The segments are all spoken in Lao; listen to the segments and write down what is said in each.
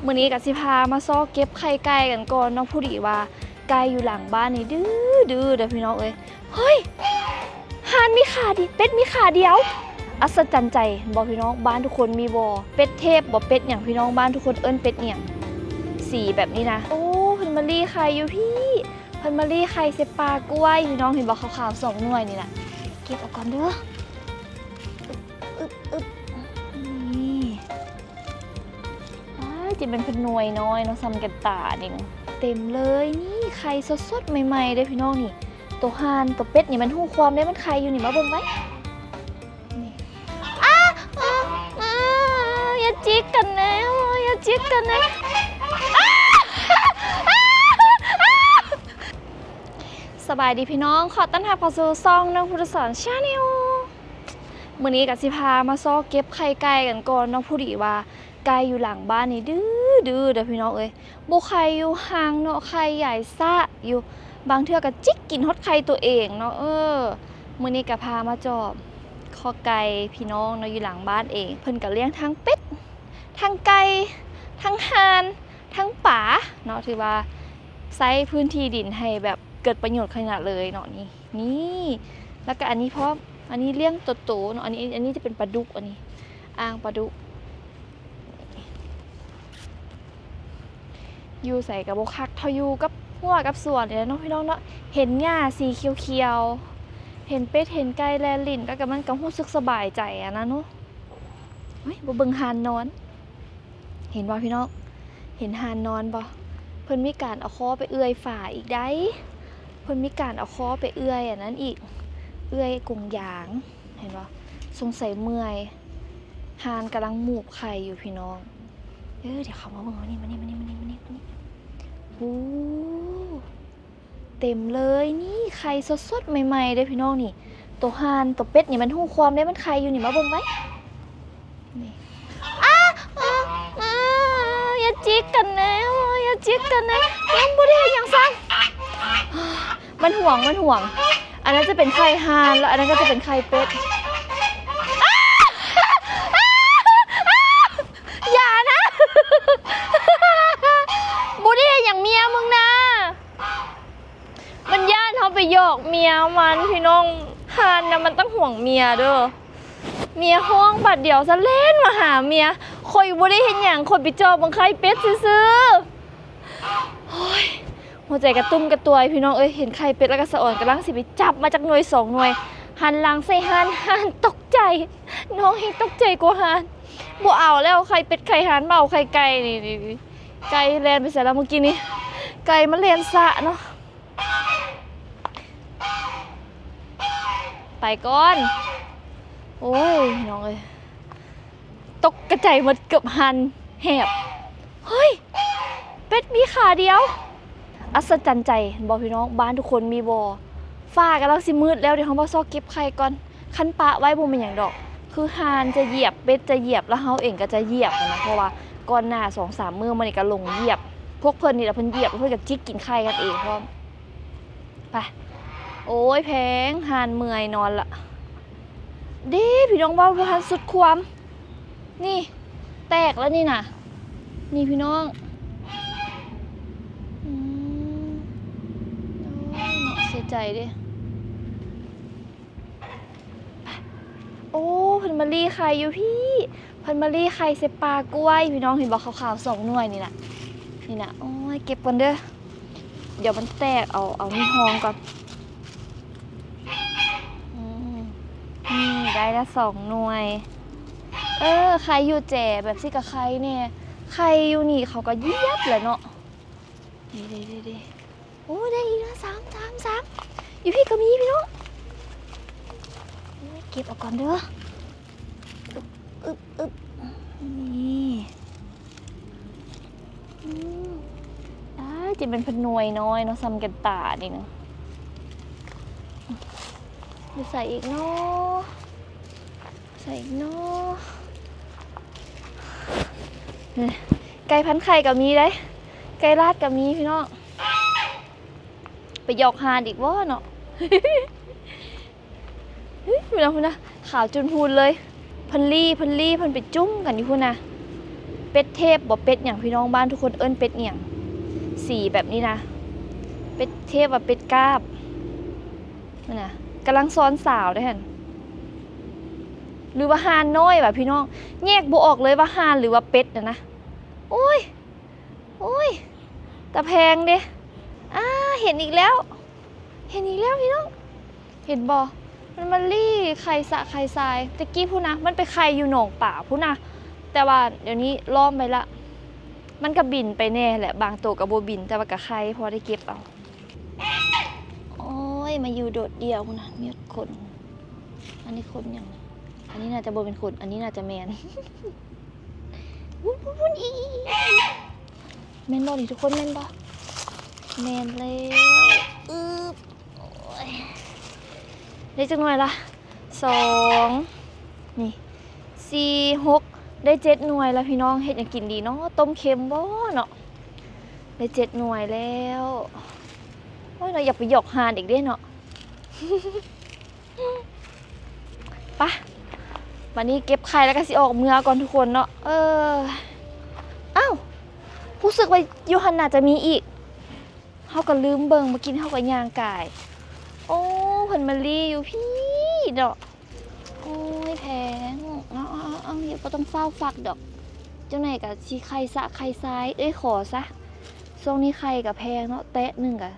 ມື້ນີ້ກໍຊິພາມາຊອກເກັບໄຂ່ໄກ່ກັນກ່ອນເນາະ. ພໍດີວ່າໄກ່ຢູ່ຫຼັງບ້ານນີ້ດື້ໆເດີພີ່ນ້ອງເອີຍ. ເຮີ້ຍ! ຫ່ານມີຂາດຽວ ເປັດມີຂາດຽວ. ອັດສະຈັນໃຈເຫັນບໍ່ພີ່ນ້ອງ? ບ້ານທຸກຄົນມີບໍ່? ເປັດເທບບໍ່? ເປັດຫຍັງພີ່ນ້ອງ? ບ້ານທຸກຄົນເອີ້ນເປັດຫຍັງ? ສີແບບນີ້ນະ. ໂອ້ ເພິ່ນມາລີ້ໄຂ່ຢູ່ພີ້. ເພິ່ນມາລີ້ໄຂ່ໃສ່ປ່າກ້ວຍ. ພີ່ນ້ອງເຫັນບໍ່? ຂາວໆສອງໜ່ວຍນີ້ນະ. ເກັບເອົາກ່ອນເດີ. ອຶບ ອຶບ ອຶບ. ນີ້. ອ້າຍ ຊິແມ່ນເພິ່ນໜ່ວຍນ້ອຍເນາະ ສ່ຳກັນຕານີ້ນະ. ເຕັມເລີຍ. ນີ້ໄຂ່ສົດໆໃໝ່ໆເດ້ພີ່ນ້ອງນີ້. ໂຕຫ່ານ ໂຕເປັດນີ້ມັນຮູ້ຄວາມເດ້ ມັນໄຂ່ຢູ່ນີ້. ມາເບິ່ງໄວ້. ນີ້. ອ້າ ອ້າ ອ້າ ຢ່າຈິກກັນແນ່ ໂອ້ຍ ຢ່າຈິກກັນແນ່. ອ້າ ອ້າ ອ້າ. ສະບາຍດີພີ່ນ້ອງ ຂໍຕ້ອນຮັບເຂົ້າສູ່ຊ່ອງນ້ອງພຸດທະສອນ Channel. ມື້ນີ້ກໍຊິພາມາຊອກເກັບໄຂ່ໄກ່ກັນກ່ອນເນາະ. ພໍດີວ່າໄກ່ຢູ່ຫຼັງບ້ານນີ້ດື້ໆເດີພີ່ນ້ອງເອີຍ. ບໍ່ໄຂ່ຢູ່ຮັງເນາະ ໄຂ່ໃຫຍ່ຊະຢູ່. ບາງເທື່ອກໍຈິກກິນຮອດໄຂ່ຕົວເອງເນາະ. ເອີ ມື້ນີ້ກໍພາມາຈອບຄໍໄກ່ພີ່ນ້ອງເນາະ ຢູ່ຫຼັງບ້ານເອງ. ເພິ່ນກໍລ້ຽງທັງເປັດ ທັງໄກ່ ທັງຫ່ານ ທັງປາເນາະ. ຖືວ່າໃຊ້ພື້ນທີ່ດິນໃຫ້ແບບເກີດປະໂຫຍດຂະໜາດເລີຍເນາະ. ນີ້ ນີ້ ແລ້ວກໍອັນນີ້ພ້ອມ ອັນນີ້ລ້ຽງໂຕໆເນາະ. ອັນນີ້ ອັນນີ້ຈະເປັນປາດຸກ ອັນນີ້ອ່າງປາດຸກ. ຢູ່ໃສກໍບໍ່ຄັກເທົ່າຢູ່ກັບຮົ້ວກັບສວນນີ້ແຫຼະເນາະພີ່ນ້ອງເນາະ. ເຫັນຫຍ້າສີຂຽວໆ ເຫັນເປັດເຫັນໄກ່ແລ່ນຫຼິ້ນ ແລ້ວກໍມັນກໍຮູ້ສຶກສະບາຍໃຈຫັ້ນນະເນາະ. ເຮີ້ຍ ບໍ່ເບິ່ງຫ່ານນອນ. ເຫັນບໍ່ພີ່ນ້ອງ? ເຫັນຫ່ານນອນບໍ່? ເພິ່ນມີການເອົາຄໍໄປເອື້ອຍຝາອີກໃດ໋. ເພິ່ນມີການເອົາຄໍໄປເອື້ອຍອັນນັ້ນອີກ ເອື້ອຍກົງຢາງ. ເຫັນບໍ່? ສົງໄສເມື່ອຍ. ຫ່ານກຳລັງໝູບໄຂ່ຢູ່ພີ່ນ້ອງ. ເອີ ດຽວເຂົ້າມາເບິ່ງ. ມານີ້ ມານີ້ ມານີ້. ໂອ້ ເຕັມເລີຍ. ນີ້ໄຂ່ສົດໆໃໝ່ໆເດ້ພີ່ນ້ອງນີ້. ໂຕຫ່ານ ໂຕເປັດນີ້ມັນຮູ້ຄວາມເດ້ ມັນໄຂ່ຢູ່ນີ້. ມາເບິ່ງໄວ້. ນີ້. ອ້າ ອ້າ ອ້າ ຢ່າຈິກກັນແນ່ ໂອ້ຍ ຢ່າຈິກກັນແນ່. ຍັງບໍ່ໄດ້ເຮັດຫຍັງຊ້ຳ. ມັນຫວງ ມັນຫວງ. ອັນນັ້ນຈະເປັນໄຂ່ຫ່ານ ແລ້ວອັນນັ້ນກໍຈະເປັນໄຂ່ເປັດ. ຢ່ານະ ບໍ່ໄດ້ເຮັດຫຍັງເມຍມຶງນະ. ມັນຢ້ານເຮົາໄປຫຍອກເມຍມັນພີ່ນ້ອງ. ຫ່ານນະມັນຕ້ອງຫວງເມຍເດີ. ເມຍຮ້ອງບາດດຽວຊະແລ່ນມາຫາເມຍ. ຂ້ອຍບໍ່ໄດ້ເຮັດຫຍັງ ຂ້ອຍໄປຈອບເບິ່ງໄຂ່ເປັດຊື່ໆ. ໂອ້ຍ ຫົວໃຈກະຕຸ້ມກະຕວຍພີ່ນ້ອງເອີຍ. ເຫັນໄຂ່ເປັດແລ້ວກະສະອອນກຳລັງຊິໄປຈັບມາຈັກໜ່ວຍສອງໜ່ວຍ. ຫັນຫຼັງໃສ່ຫ່ານ ຫ່ານຕົກໃຈ. ນ້ອງແຮງຕົກໃຈກວ່າຫ່ານ. ບໍ່ເອົາແລ້ວ ໄຂ່ເປັດໄຂ່ຫ່ານ ມາເອົາໄຂ່ໄກ່ນີ້. ໄກ່ແລ່ນໄປໃສລະມື້ກີ້ນີ້? ໄກ່ມັນແລ່ນຊະເນາະ. ໄປກ່ອນ. ໂອ້ຍ ນ້ອງເອີຍ ຕົກກະໃຈໝົດ ເກືອບຫັນແຫບ. ເຮີ້ຍ ເປັດມີຂາດຽວ. ອັດສະຈັນໃຈເຫັນບໍ່ພີ່ນ້ອງ? ບ້ານທຸກຄົນມີບໍ່? ຟ້າກຳລັງຊິມືດແລ້ວ. ດຽວເຮົາມາຊອກເກັບໄຂ່ກ່ອນ. ຄັນປະໄວ້ບໍ່ແມ່ນຫຍັງດອກ ຄືຫ່ານຈະຢຽບ ເປັດຈະຢຽບ ແລ້ວເຮົາເອງກໍຈະຢຽບຫັ້ນນະ. ເພາະວ່າກ່ອນໜ້າສອງສາມມື້ມານີ້ກໍຫຼົງຢຽບ ພວກເພິ່ນນີ້ລະ ເພິ່ນຢຽບແລ້ວເພິ່ນກໍຈິກກິນໄຂ່ກັນເອງພ້ອມ. ໄປ. ໂອ້ຍ ແພງ ຫ່ານເມື່ອຍນອນລະ. ເດ້ ພີ່ນ້ອງ ເວົ້າບໍ່ທັນສຸດຄວາມ. ນີ້ ແຕກແລ້ວນີ້ນະ. ນີ້ພີ່ນ້ອງ. ອືມ ໂອ້ຍ ເນາະ ເສຍໃຈເດ້. ໂອ້ ເພິ່ນມາລີ້ໄຂ່ຢູ່ພີ້. ເພິ່ນມາລີ້ໄຂ່ໃສ່ປ່າກ້ວຍ ພີ່ນ້ອງເຫັນບໍ່? ຂາວໆສອງໜ່ວຍນີ້ນະ ນີ້ນະ. ໂອ້ຍ ເກັບກ່ອນເດີ ດຽວມັນແຕກ. ເອົາ ເອົາມີດຮອງກ່ອນ. ອືມ ນີ້ໄດ້ລະສອງໜ່ວຍ. ເອີ ໄຂ່ຢູ່ແຈແບບຊີ້ກະໄຂ່ແດ່. ໄຂ່ຢູ່ນີ້ເຂົາກະຢຽບແຫຼະເນາະ. ເດ້ໆໆໆ. ໂອ້ ໄດ້ອີກແລ້ວ ສາມ ສາມ ສາມ. ຢູ່ພີ້ກໍມີ ພີ່ນ້ອງ. ໂອ້ຍ ເກັບເອົາກ່ອນເດີ. ອຶບ ອຶບ ອຶບ ນີ້. ອືມ ອ້າຍ ຊິແມ່ນເພິ່ນໜ່ວຍນ້ອຍເນາະ ສ່ຳກັນຕານີ້ນະ. ຢູ່ໃສອີກເນາະ? ໃສເນາະ? ນີ້ ໄກ່ພັນໄຂ່ກໍມີເດ້ ໄກ່ລາດກໍມີ ພີ່ນ້ອງ. ໄປຢອກຫ່ານອີກບໍ່ເນາະ? ພຸ້ນນະ ພຸ້ນນະ ຂາວຈຸນພູນເລີຍ. ເພິ່ນລີ້ ເພິ່ນລີ້ ເພິ່ນໄປຈຸ້ມກັນຢູ່ພຸ້ນນະ. ເປັດເທບບໍ່ ເປັດຫຍັງ ພີ່ນ້ອງ ບ້ານທຸກຄົນເອີ້ນເປັດຫຍັງ? ສີແບບນີ້ນະ ເປັດເທບວ່າເປັດກາບ ນັ້ນນະ ກຳລັງຊ້ອນສາວເດ້ຫັ້ນ ຫຼືວ່າຫ່ານນ້ອຍຫວາ ພີ່ນ້ອງ ແຍກບໍ່ອອກເລີຍວ່າຫ່ານ ຫຼືວ່າເປັດຫັ້ນນະ. ໂອ້ຍ ໂອ້ຍ ຕາແພງເດ້. ອາ ເຫັນອີກແລ້ວ ເຫັນອີກແລ້ວ ພີ່ນ້ອງ ເຫັນບໍ່? ມັນມາລີ້ໄຂ່ສະໄຂ່ຊາຍ ແຕ່ກີ້ພຸ້ນນະ ມັນໄປໄຂ່ຢູ່ໜອງປາພຸ້ນນະ ແຕ່ວ່າດຽວນີ້ລ້ອມໄປລະ. ມັນກະບິນໄປແດ່ແຫຼະ ບາງໂຕກະບໍ່ບິນ ແຕ່ວ່າກະໄຂ່ ພໍໄດ້ເກັບເອົາ. ໂອ້ຍ ມາຢູ່ໂດດດ່ຽວພຸ້ນນະ ມີຄົນ ອັນນີ້ຄົນຫຍັງ? ອັນນີ້ໜ້າຈະບໍ່ແມ່ນຄົນ ອັນນີ້ໜ້າຈະແມ່ນ ພຸ້ນໆໆ ອີກ ແມ່ນບໍ່ນີ້ທຸກຄົນ ແມ່ນບໍ່? ແມ່ນແລ້ວ ອຶບ ໂອ້ຍ ໄດ້ຈັກໜ່ວຍລະ? ສອງ ນີ້ ສີ່ ຫົກ ໄດ້ເຈັດໜ່ວຍລະພີ່ນ້ອງ. ເຮັດຫຍັງກິນດີເນາະ? ຕົ້ມເຄັມບໍ່ເນາະ? ໄດ້ເຈັດໜ່ວຍແລ້ວ. ໂອ້ຍ ເນາະ ຢາກໄປຢອກຫ່ານອີກເດ້ເນາະ. ປະ ບາດນີ້ເກັບໄຂ່ແລ້ວກະຊິອອກເມືອກ່ອນທຸກຄົນເນາະ. ເອີ ອ້າວ ຮູ້ສຶກວ່າຢູ່ຫັ້ນໜ້າຈະມີອີກ ເຮົາກະລືມເບິ່ງ ເມື່ອກີ້ເຮົາກະຍ່າງກາຍ. ໂອ້ ເພິ່ນມາລີ້ຢູ່ພີ້ເນາະ. ໂອ້ຍ ແພງ ເອົາໆໆ ບໍ່ຕ້ອງຟ້າວຟັກດອກ ຈັ່ງໃດກະຊິໄຂ່ສະໄຂ່ຊາຍ ເອີຍ ຂໍຊະ. ຊ່ວງນີ້ໄຂ່ກະແພງເນາະ ແຕະໜຶ່ງກະ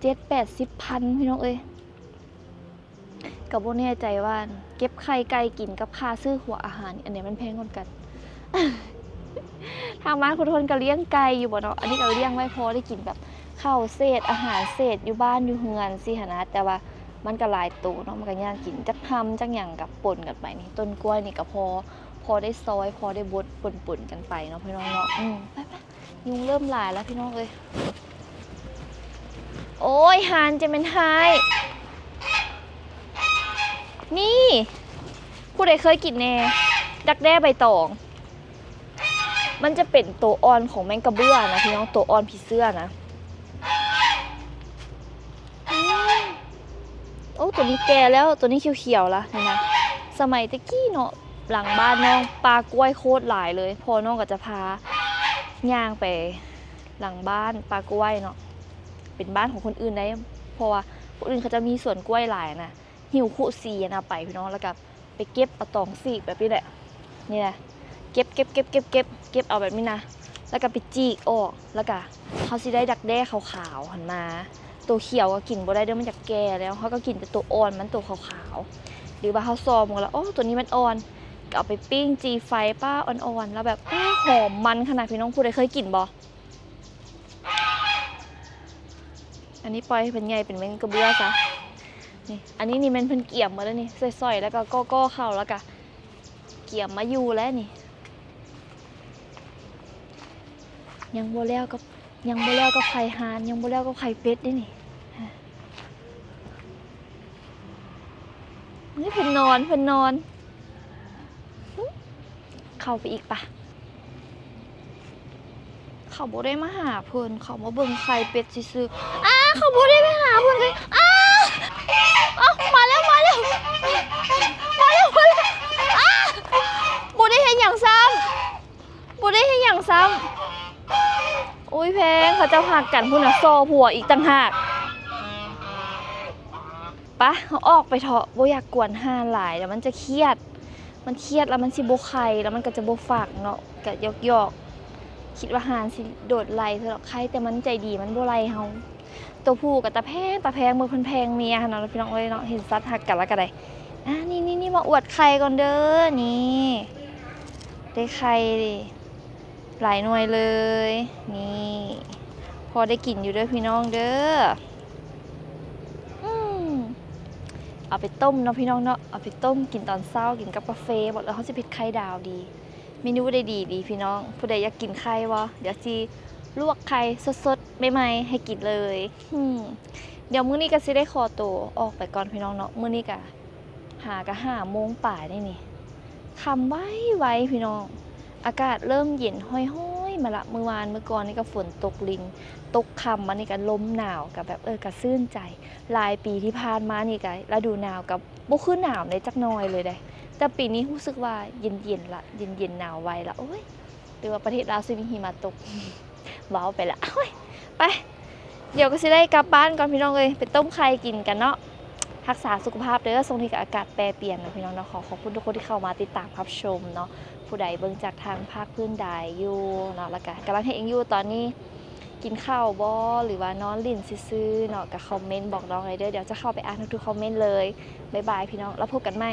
ເຈັດແປດສິບພັນ ພີ່ນ້ອງເອີຍ. ກະບໍ່ແນ່ໃຈວ່າເກັບໄຂ່ໄກ່ກິນກັບຄ່າຊື້ຫົວອາຫານ ອັນໃດມັນແພງກວ່າກັນ? ທາງບ້ານທຸກຄົນກະລ້ຽງໄກ່ຢູ່ບໍ່ເນາະ? ອັນນີ້ກະລ້ຽງໄວ້ພໍໄດ້ກິນແບບເຂົ້າເສດ ອາຫານເສດຢູ່ບ້ານຢູ່ເຮືອນຊີ້ຫັ້ນນະ ແຕ່ວ່າມັນກະຫຼາຍໂຕເນາະ ມັນກະຍ່າງກິນ ຈັກຮຳຈັກຫຍັງກະປົນກັນໄປ. ນີ້ຕົ້ນກ້ວຍນີ້ກະພໍ ພໍໄດ້ຊອຍ ພໍໄດ້ບົດປົນໆກັນໄປເນາະ ພີ່ນ້ອງເນາະ. ອື ໄປໆ ຍຸງເລີ່ມຫຼາຍແລ້ວພີ່ນ້ອງເອີຍ. ໂອ້ຍ ຫ່ານ ຈະແມ່ນຮ້າຍ. ນີ້ ຜູ້ໃດເຄີຍກິນແດ່? ດັກແດ້ໃບຕອງ ມັນຈະເປັນໂຕອ່ອນຂອງແມງກະເບື້ອນະພີ່ນ້ອງ ໂຕອ່ອນຜີເສືອນະ. ອືມ ໂອ້ ໂຕນີ້ແກ່ແລ້ວ ໂຕນີ້ຂຽວໆລະ ນີ້ນະ. ສະໄໝແຕ່ກີ້ເນາະ ຫຼັງບ້ານນ້ອງປ່າກ້ວຍໂຄດຫຼາຍເລີຍ ພໍ່ນ້ອງກະຈະພາຍ່າງໄປຫຼັງບ້ານປ່າກ້ວຍເນາະ ເປັນບ້ານຂອງຄົນອື່ນໄດ໋ ເພາະວ່າຄົນອື່ນເຂົາເຈົ້າມີສວນກ້ວຍຫຼາຍນະ. ຫິ້ວຄຸຊີຫັ້ນນະໄປພີ່ນ້ອງ ແລ້ວກະໄປເກັບເອົາຕອງສີກແບບນີ້ແຫຼະ ນີ້ນະ ເກັບໆໆໆ ເກັບເອົາແບບນີ້ນະ ແລ້ວກະໄປຈີກອອກ ແລ້ວກະເຮົາຊິໄດ້ດັກແດ້ຂາວໆຫັ້ນມາ. ໂຕຂຽວກະກິນບໍ່ໄດ້ເດີ້ ມັນຢາກແກ່ແລ້ວ ເຮົາກະກິນແຕ່ໂຕອ່ອນມັນ ໂຕຂາວໆ ຫຼືວ່າເຮົາຊອມກະລະ ໂອ້ ໂຕນີ້ມັນອ່ອນ ກະເອົາໄປປີ້ງຈີ່ໄຟ ປ້າ ອ່ອນໆ ແລ້ວແບບ ປ້າ ຫອມມັນຂະໜາດ ພີ່ນ້ອງ ຜູ້ໃດເຄີຍກິນບໍ່? ອັນນີ້ປ່ອຍໃຫ້ເພິ່ນໃຫຍ່ເປັນແມງກະເບື້ອຊະ. ນີ້ ອັນນີ້ນີ້ແມ່ນເພິ່ນກຽມໝົດແລ້ວນີ້ ສ້ອຍໆ ແລ້ວກະກໍໆເຂົ້າ ແລ້ວກະກຽມມາຢູ່ແລ້ວນີ້. ຍັງບໍ່ແລ້ວກັບ ຍັງບໍ່ແລ້ວກັບໄຂ່ຫ່ານ ຍັງບໍ່ແລ້ວກັບໄຂ່ເປັດເດ້ນີ້. ນີ້ເພິ່ນນອນ ເພິ່ນນອນ. ເຂົ້າໄປອີກປະ ເຂົາບໍ່ໄດ້ມາຫາເພິ່ນ ເຂົາມາເບິ່ງໄຂ່ເປັດຊື່ໆ. ອ້າ ເຂົາບໍ່ໄດ້ມາຫາເພິ່ນເລີຍ. ອ້າ ເອົາ ມາແລ້ວ ມາແລ້ວ ມາແລ້ວ ມາແລ້ວ. ອ້າ ບໍ່ໄດ້ເຮັດຫຍັງຊ້ຳ ບໍ່ໄດ້ເຮັດຫຍັງຊ້ຳ. ໂອ້ຍ ແພງ ເຂົາເຈົ້າຮັກກັນພຸ້ນນະ ສໍ້ຜົວອີກຕ່າງຫາກ. ປະ ເຮົາອອກໄປເທາະ ບໍ່ຢາກກວນຫ່ານຫຼາຍ ແລ້ວມັນຈະຄຽດ ມັນຄຽດແລ້ວມັນຊິບໍ່ໄຂ່ ແລ້ວມັນກະຈະບໍ່ຟັກເນາະ. ກະຢອກໆ ຄິດວ່າຫ່ານຊິໂດດໄລ່ຊະດອກ ໄຂ່ແຕ່ມັນໃຈດີ ມັນບໍ່ໄລ່ເຮົາ. ໂຕຜູ້ກະຕາແພງ ຕາແພງ ເບິ່ງເພິ່ນແພງເມຍຫັ້ນນະ ພີ່ນ້ອງເອີຍເນາະ. ເຫັນສັດຮັກກັນລະກະໄດ້. ອ່າ ນີ້ໆໆ ມາອວດໄຂ່ກ່ອນເດີ້ ນີ້ ໄດ້ໄຂ່ ຫຼາຍໜ່ວຍເລີຍ ນີ້ ພໍໄດ້ກິນຢູ່ເດີ້ພີ່ນ້ອງເດີ້. ອືມ ເອົາໄປຕົ້ມເນາະພີ່ນ້ອງເນາະ ເອົາໄປຕົ້ມກິນຕອນເຊົ້າ ກິນກັບກາເຟບໍ ຫຼືເຮົາຊິເຮັດໄຂ່ດາວດີ. ເມນູໄດ້ດີດີພີ່ນ້ອງ ຜູ້ໃດຢາກກິນໄຂ່ບໍ່ ດຽວຊິລວກໄຂ່ສົດໆໃໝ່ໆໃຫ້ກິນເລີຍ. ອືມ ດຽວມື້ນີ້ກະຊິໄດ້ຂໍໂຕອອກໄປກ່ອນພີ່ນ້ອງເນາະ ມື້ນີ້ກະ ຫາກະຫ້າໂມງປາຍນີ້ນີ້ ຄ່ຳໄວໆ ພີ່ນ້ອງ ອາກາດເລີ່ມເຢັນຫ້ອຍໆມາລະ. ມື້ວານມື້ກ່ອນນີ້ກະຝົນຕົກລິນ ຕົກຄ່ຳ ບາດນີ້ກະລົມໜາວ ກະແບບ ເອີ ກະຊື່ນໃຈ. ຫຼາຍປີທີ່ຜ່ານມານີ້ກະລະດູໜາວກະບໍ່ຄືໜາວໃດຈັກໜ່ອຍເລີຍໃດ໋ ແຕ່ປີນີ້ຮູ້ສຶກວ່າເຢັນໆລະ ເຢັນໆໜາວໄວລະ. ໂອ້ຍ ຫຼືວ່າປະເທດລາວຊິມີຫິມະຕົກ ເວົ້າໄປລະ ໂອ້ຍ ໄປ ດຽວກໍຊິໄດ້ກັບບ້ານກ່ອນພີ່ນ້ອງເອີຍ ໄປຕົ້ມໄຂ່ກິນກັນເນາະ. ຮັກສາສຸຂະພາບເດີ ຊ່ວງນີ້ກໍອາກາດແປປ່ຽນເນາະພີ່ນ້ອງເນາະ. ຂໍຂອບຄຸນທຸກຄົນທີ່ເຂົ້າມາຕິດຕາມຮັບຊົມເນາະ ຜູ້ໃດເບິ່ງຈາກທາງພາກພື້ນໃດຢູ່ເນາະ ແລ້ວກໍກຳລັງເຮັດຫຍັງຢູ່ຕອນນີ້ ກິນເຂົ້າບໍ່ ຫຼືວ່ານອນຫຼິ້ນຊື່ໆເນາະ ກໍຄອມເມັນບອກນ້ອງໄດ້ເດີ ດຽວຈະເຂົ້າໄປອ່ານທຸກໆຄອມເມັນເລີຍ. ບາຍບາຍພີ່ນ້ອງ ແລ້ວພົບກັນໃໝ່.